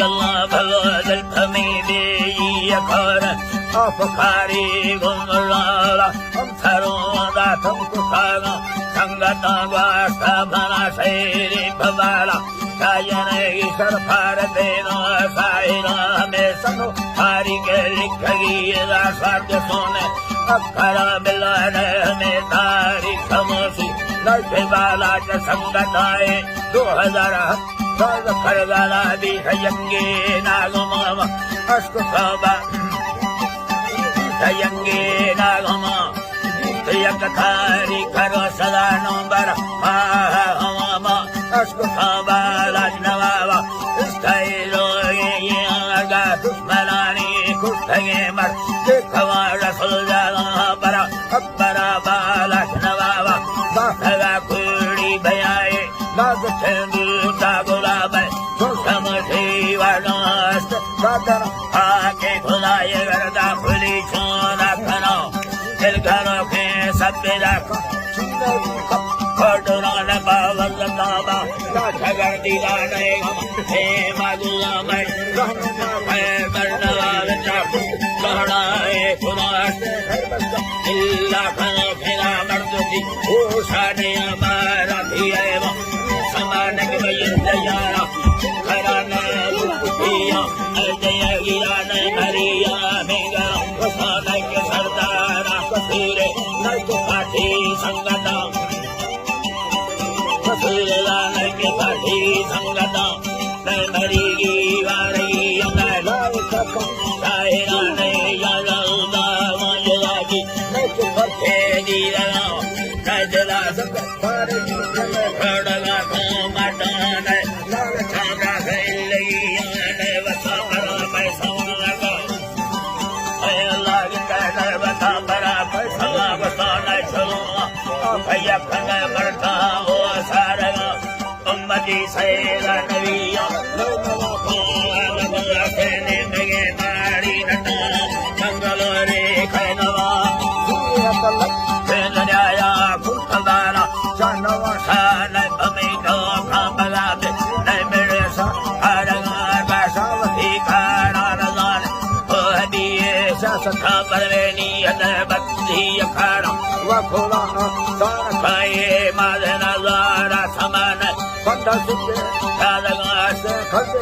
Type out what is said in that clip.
اللہ بھلو دل پھمی بیئی اکھر، افکاری گنڈالا، ہم سروں داتم کتاگا، سنگتاں گواستا بنا سیری پبالا، ساجن ای سر پار دینا، ساحرا ہمیں سنو، ہاری کے لکھگی ادا سواد سونے، اکھرا بلانے ہمیں تاریخ سموسی، نلتے بالا چا سنگتائے، دو ہزار ہفت سال پرگالا بیش ینگے ناگما، اشک صوبہ بیش ینگے ناگما، بیش یک تاریخ کرو سدا نومبر ماہ ہماما، اشک صوبہ لاج نوابا، استائلو یہ آگا دشمنانی کشتگے مر، دیکھوا رسول جانا برا، برا بالاچ نوابا، باسگا کوڑی بیائے، ناز چندو تا گلاب، تو سمجھی ورناست، قدر آکے خدای گردا کھلی چونا کنو، دل کنو کے سب پیدا کنو، کھوٹو نان باوز ناما، تا جھگڑ دیلا نہیں ہم، اے مدلا میں، رہنما میں، برنوا چاکو، سہڑا اے خداست، اللہ کنو پھرا مردو کی، او شادی ہمارا بھی ہے وہ، سمانک میں انتظارا، کھڑا نہ رکھیا، اے جے گرا نہ مریا، میگا، سمانک سردارا، کثیر، نہ تو پاٹی سنگتا، کثیر نہ کے پاٹی سنگتا، نہ مریگی وارگی، نہ لائے تک، شاعران یاد اللہ، مجھے نہ کہ پرچے دی رہا، نہ دلا سک، پارے دی رہا، کھڑگا کو مٹانے، لال چھاپا سے لگی، نہ وسا پر پیسہ لگا۔ اے اللہ کی قدر بتا برا، پیسہ وسا نہ چھوڑا، پیسہ کھنے مرتا ہو سارا۔ امتی سید نبی، لو نوا کو عالم حسین مگے تاڑی نٹا، جنگل رے کھنوا، سورت لگ، دنیا یا کل خزانہ، جانوا شان بمی تو کھا بلا دے، نہ میرے سا، آرگا کا ساوتی کھانا نزان، او حدیث سکھا پروینی ادبت دی اکھاڑا، و کھولا سارا کھائے مال نزارا سامان، پنڈا سکے، دادگا سے کھلے،